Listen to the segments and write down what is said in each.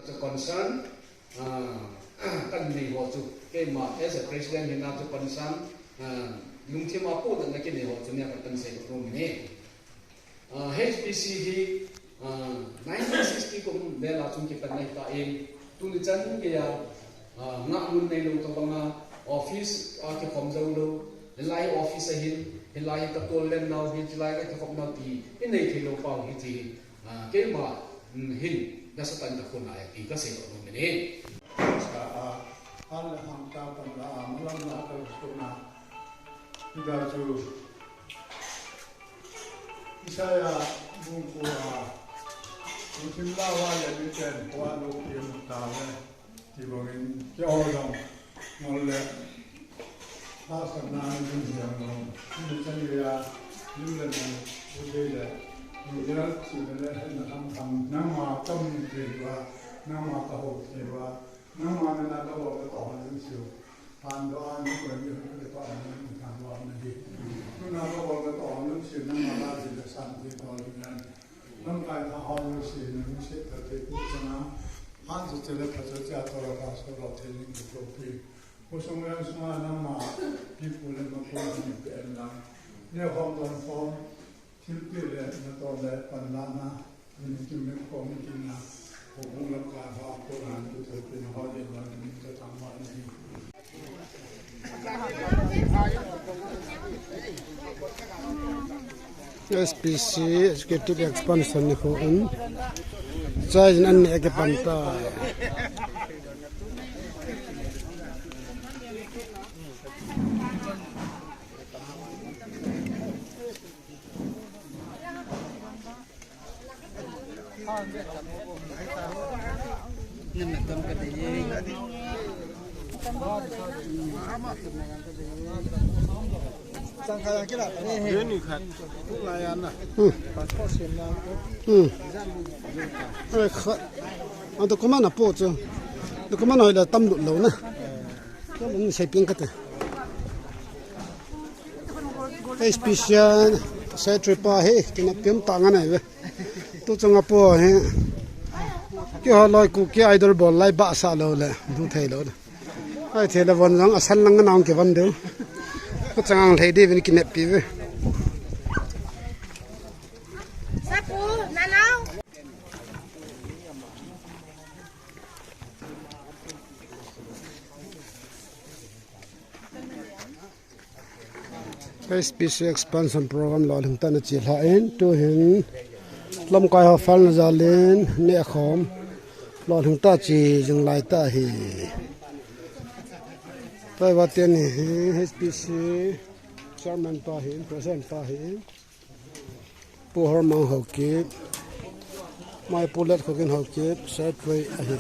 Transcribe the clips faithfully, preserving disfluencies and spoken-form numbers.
Chu concern, ah, kan nei ho chu, keima as a president hina chu concern, ah, lungthim a podohna kinei ho chu nia ka kan sei ka tum ni. Ah, H P C hi, ah, nineteen sixty kum vel a chun kipan nei ta in, tuni chan geiya, ah, ngah mun nei lou tobanga office a kikhom jou lou, hilai office a hin, hilai ka tol len nau hi, hilai ka kikhom nau ti, i nei thei lou pau hi ti, ah, keima, mm, hin, nasatah in ka khun a, ti ka sei lou nom in. Sa a, hal le hang ta pan la a, malam na ka suna. Ida chu, Isaiah bung ko a, Musim la wa le mi ten ko a lo ki mu ta le, ti bangin, ki o dong, ngol le, Pastor na ni ding hiam lo. Ni chan ya, ni le ni, u de le. Ni ya chi le le na kam kam. Nangma kam ni de wa. Nangma ka ho de wa. Nangma na na ka ho ka to ni siu. Pan do an ko ni ko de pa ni kan wa na di. Na ka ho ka to ni siu nangma la di le san de to ni na. Lamkai tha hao lungset, lungset tah te pu changa, han chu chele pha chu cha to la ka so lo thei ning ko pi. Ko sung yang sunga nangma, pi pu le ma ko ni pe en lang. Le hom don hom, thil pi le na to le pan la na, ni tu me ko ni ti na, ko hung la ka ha ko na tu to pi na ho de ma ni ta tang ma ni. S P C Executive Expansion ni khu in, chai in an ne ke pan ta. Hmm. Hmm. Ai kha. Anta kumana po chu. Kumana hoila tam lut lou na. Ko mun sei piang ka te. Special secretary pa hi, kinep piang ta ngan ai ve. Tu chunga po hi. Keiho loi Kuki Idol bol lai ba sa lou le, du thei lou le. Ai thei le von jong asan lang ngan ang ke van deu. Ko chang ang thei di vin kinep pi ve. Sapu, nanao. S P C Expansion Program lolhing tah in achilhah in, tuhin lamkai ho falna jal in nehkhom lolhing tah a che jing lai tah ahi. Tua hi va teni hi S P C Chairman pa hin, President pa hin. Pu Hormang Haokip, Mai Pu Letkhokin Haokip, Secretary ahi.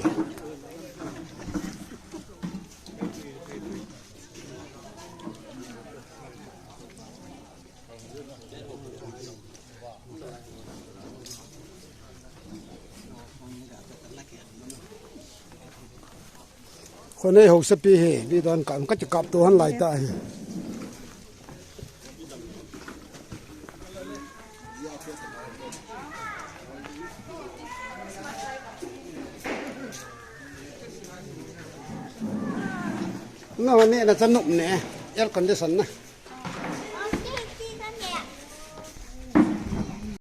Khonei hausapi hi, video an kap, ka ti kap to han lai ta hi. Na ne na cha nop ne, air condition na.